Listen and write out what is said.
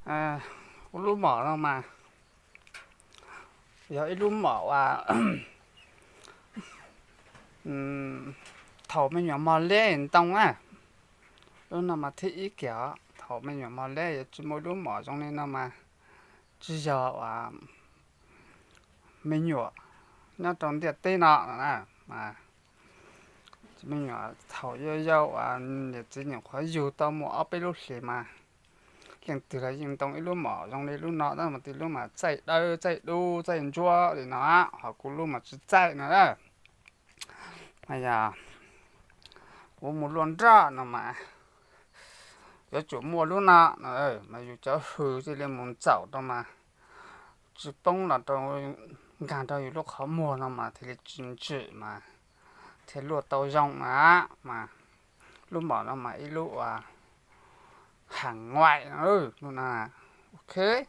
Kuv lub mom no mas yog ib lub mom uas thaum me nyuam mog leb ntoo na. Lub no mas thib ib kiag, thaum me nyuam mog leb yuav tsis muaj lub mom zoo li no mas tsis yog uas me nyuam nyob rau ntiaj teb no. Me nyuam thaum yau yau uas niam txiv nyuam qhuav yug tau muaj ob peb lub hlis mas leej twg los yeej ntoo ib lub mom zoo li lub no, tab sis mas tej lub mas txaij dawb txaij dub txaij ntsuab li no, ho kuv lub mas tsis txaij no na. Mas yog kuv mus luaj nroj no mas yuav tsum muaj lub no no, mas yus cov hws thiaj li mus ntxaum rau mas tsis poob los rau, nkag rau yus lub qhov muag no mas thiaj li tsis ntsim mas thiaj luaj tau zoo na. Mas lub mom no mas ib lub uas hàng ngoại no, lub no, ok.